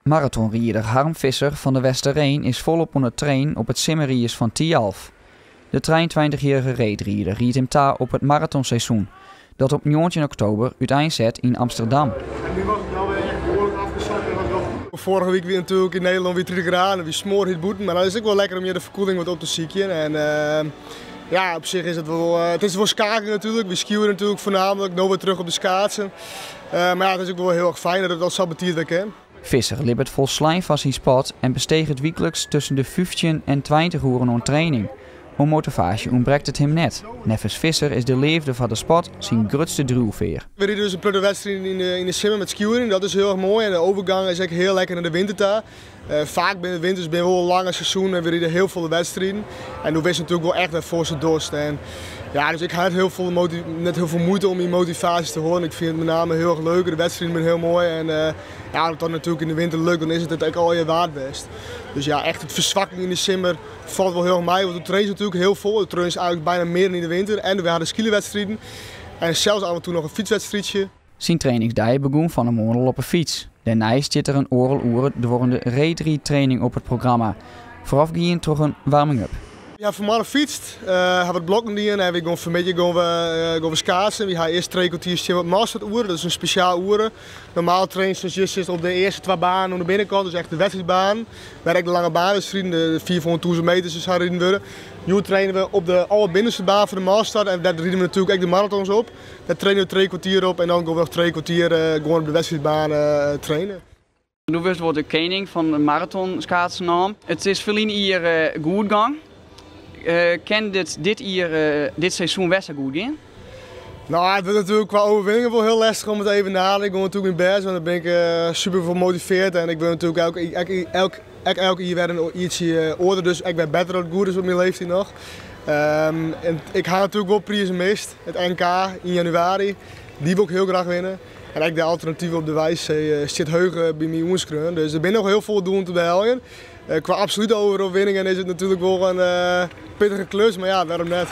Maratonrider Harm Visser fan De Westereen is folop oan it trainen op it simmeriis fan Thialf. De 23-jierrige reedrider riedt him ta op it maratonseizoen, dat op 19 oktober úteinset yn Amsterdam. En nu was het wel weer echt behoorlijk afgezakt en was wel goed. Vorige week wie natuurlijk in Nederland weer 30 graden, wie smoorheet boeten. Maar dat is ook wel lekker om je de verkoeling wat op te zieken. En ja, op zich is het wel, het is wel skaken natuurlijk. We skiën natuurlijk voornamelijk, nu weer terug op de schaatsen. Maar ja, het is ook wel heel erg fijn dat het al saboteerd werd, hè. Visser libbet folslein fan syn sport en besteget wykliks tusken de 15 en 20 oeren oan training. Oan motivaasje ûntbrekt it him net. Neffens Visser is de leafde foar de sport syn grutste driuwfear. We riden dus in protte wedstriden yn de simmer met skiën. Dat is heel erg mooi. En de overgang is ook heel lekker naar de winter ta. Vaak binnen de winters ben wel een lange seizoen en we riden heel veel wedstrijden. En toen wist natuurlijk wel echt weer voor zijn dorst. En ja, dus ik had net heel veel moeite om die motivatie te horen. Ik vind het met name heel erg leuk. De wedstrijden zijn heel mooi. En ja, als het dan natuurlijk in de winter lukt, dan is het het ook al je waard best. Dus ja, echt het verzwakking in de simmer valt wel heel erg mee. Want de trainen natuurlijk heel vol. De trainen is eigenlijk bijna meer dan in de winter. En we hadden skielerwedstrijden. En zelfs af en toe nog een fietswedstrijdje. Syn trainingsdei begûn fan 'e moarn al op 'e fyts. Dêrnei stiet der in oardel oere de reedrydtraining op it programma. Foarôfgeand troch in warming-up. Ja, vanmorgen fietst, hebben we blokken dien en we gaan vanmiddag gaan we schaatsen. We gaan eerst 3 kwartier staan op master oeren, dat is een speciaal oeren. Normaal trainen ze juist op de eerste twee banen aan de binnenkant, dus echt de wedstrijdbaan. Waar ik de lange baan is, de 400.000 meters dus gaan worden. Nu trainen we op de allerbinnenste baan van de master en daar rijden we natuurlijk ook de marathons op. Daar trainen we 3 kwartier op en dan gaan we nog 3 kwartier gewoon op de wedstrijdbaan trainen. Do wurdst wol de kening fan de marathonschaatsen. It is ferline jier goed gien. Kin dit jier, dit seizoen best goed gean? Nou, het wordt natuurlijk qua overwinningen wel heel lastig om het even na. Ik ben natuurlijk mijn best, want dan ben ik super gemotiveerd. En ik wil natuurlijk elk jaar weer een ietsje order, dus ik ben beter dan het goed is op mijn leeftijd nog. En ik ga natuurlijk wel prijzen mist, het NK in januari. Die wil ik heel graag winnen. En eigenlijk de alternatieven op de wijze zit heugen bij mij oerskreun. Dus er zijn nog heel veel doen te behelpen. Qua absolute overwinningen is het natuurlijk wel een pittige klus, maar ja, waarom net.